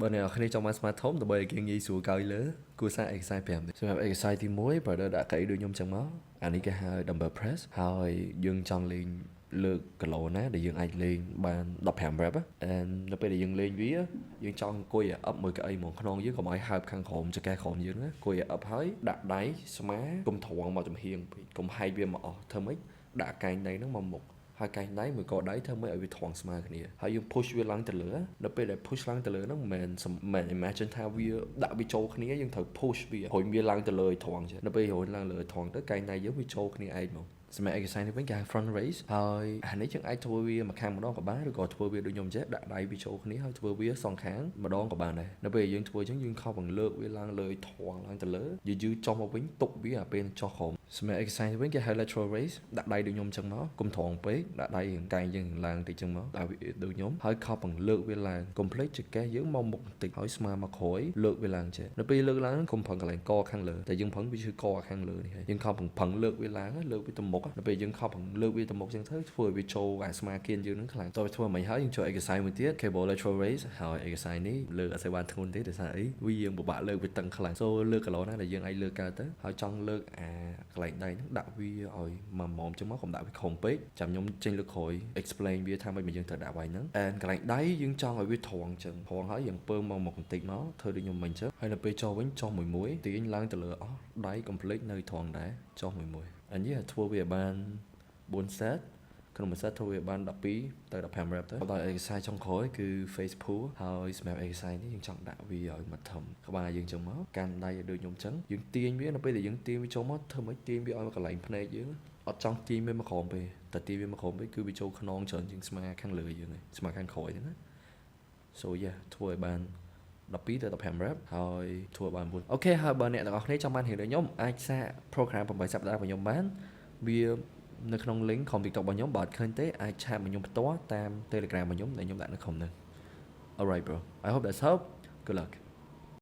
បើអ្នកនរគ្នាចង់បានស្មាធំដើម្បីឲ្យគេងាយស្រួលកោយលើគួរសាក exercise 5សម្រាប់ exercise ទី1 brother ដាក់កៅអីដូចខ្ញុំចឹងមកអានេះគេហៅ dumbbell press ហើយយើងចង់លេងលើកគីឡូណាដែលយើងអាចលេងបាន15 rep and នៅពេលដែលយើងលេងវាយើងចង់អង្គុយឲ្យអឹបមួយកៅអីហ្មងខ្នងយើងកុំឲ្យហើបខាងក្រោមចង្កេះក្រោមយើងណាអង្គុយឲ្យអឹបហើយដាក់ដៃស្មាកុំត្រង់មកចំហៀងពេកកុំហែកវាមកអស់ធ្វើម៉េចដាក់កែងដៃហ្នឹងមកមុខហើយកែងដៃមួយកដៃធ្វើម៉េចឲ្យវាត្រង់ស្មើគ្នាហើយយើង push វាឡើងទៅលើនៅពេលដែល push ឡើងទៅលើហ្នឹងមិនមែន imagine ថាវាដាក់វាចូលគ្នាយើងត្រូវ push វារុញវាឡើងទៅលើឲ្យត្រង់ចឹងនៅពេលរុញឡើងលើឲ្យត្រង់ទៅកែងដៃយើងវាចូលគ្នាឯងហ្មងសម្រាប់ឯកសារនេះវិញគេហៅ front raise ហើយអានេះយើងអាចធ្វើវាមួយខាងម្ដងក៏បានឬក៏ធ្វើវាដូចខ្ញុំចេះដាក់ដៃវាចូលគ្នាហើយធ្វើវាសងខាងម្ដងក៏បានដែរនៅពេលយើងធ្វើអញ្ចឹងយើងខំបង្លើកវាឡើងលើឲ្យត្រង់ឡើងទៅលើយឺយឺចុះមកវិញទុកវាអាពេលចុះក្រោមសម្រាប់ exercise នេះវិញគេហៅ lateral raise ដាក់ដៃដូចខ្ញុំអញ្ចឹងមកកុំត្រង់ពេកដាក់ដៃរាងកែងយើងឡើងតិចអញ្ចឹងមកដាក់វាដូចខ្ញុំហើយខំបង្លើកវាឡើងកុំភ្លេចចង្កេះយើងមកមុខបន្តិចហើយស្មើមកក្រោយលើកវាឡើងចេះនៅពេលលើកឡើងកុំប្រឹងកន្លែងកខាងលើតែយើងប្រឹងវាឈឺកខាងលើនេះហើយយើងខំប្រឹងលើកវាឡើងលើកវាទៅមុខនៅពេលយើងខំប្រឹងលើកវាទៅមុខអញ្ចឹងទៅធ្វើឲ្យវាចូលអាស្មាគៀនយើងនឹងខ្លាំងតើធ្វើមិនហើយយើងចូល exercise មួយទៀត cable lateral raise ហើយ exercise នេះលើកអត់សូវបានធ្ងន់ទេដោយសារអីវាយើងពិបាកលើកវាតឹងខ្លាំង so លើកគីឡូណាដែលយើងអាចលើកកើតទៅហើយចង់លើកអាកន្លែងដៃហ្នឹងដាក់វាឲ្យមកមុំចឹងមកកុំដាក់វាខំពេកចាំខ្ញុំចេញលើកក្រោយ explain វាថាម៉េចមកយើងត្រូវដាក់វាហ្នឹង and កន្លែងដៃយើងចង់ឲ្យវាត្រង់ចឹងត្រង់ហើយយើងពើមកមកបន្តិចមកធ្វើដូចខ្ញុំមិញចឹងហើយនៅពេលចុះវិញចុះមួយមួយទាញឡើងទៅលើអស់ដៃ complete នៅត្រង់ដែរចុះមួយមួយអញ្ចឹងធ្វើវាឲ្យបាន4 set ក្នុងមួយ set ធ្វើវាបាន12ទៅ15 rep ទៅដល់ exercise ចុងក្រោយគឺ face pull ហើយសម្រាប់ exercise នេះយើងចង់ដាក់វាឲ្យមកធំក្បាលយើងចឹងមកកាន់ដៃឲ្យដូចខ្ញុំចឹងយើងទាញវានៅពេលដែលយើងទាញវាចូលមកធ្វើម៉េចទាញវាឲ្យមកកន្លែងភ្នែកយើងអត់ចង់ទាញវាមកក្រោមពេកតែទាញវាមកក្រោមពេកគឺវាចូលខ្នងច្រើនជាងស្មាខាងលើយើងឯងស្មាខាងក្រោយហ្នឹងណា so yeah ធ្វើឲ្យបាន12ទៅ15 rep ហើយធ្វើឲ្យបាន9 okay ហើយបើអ្នកទាំងអស់គ្នាចង់បានរៀនដូចខ្ញុំអាចសាក program 8សប្តាហ៍របស់ខ្ញុំបានវានៅក្នុង link ក្នុង TikTok របស់ខ្ញុំបើអត់ឃើញទេអាច chat មកខ្ញុំផ្ទាល់តាម Telegram របស់ខ្ញុំដែលខ្ញុំដាក់នៅក្នុងហ្នឹង។ Alright, bro, I hope that's help. Good luck.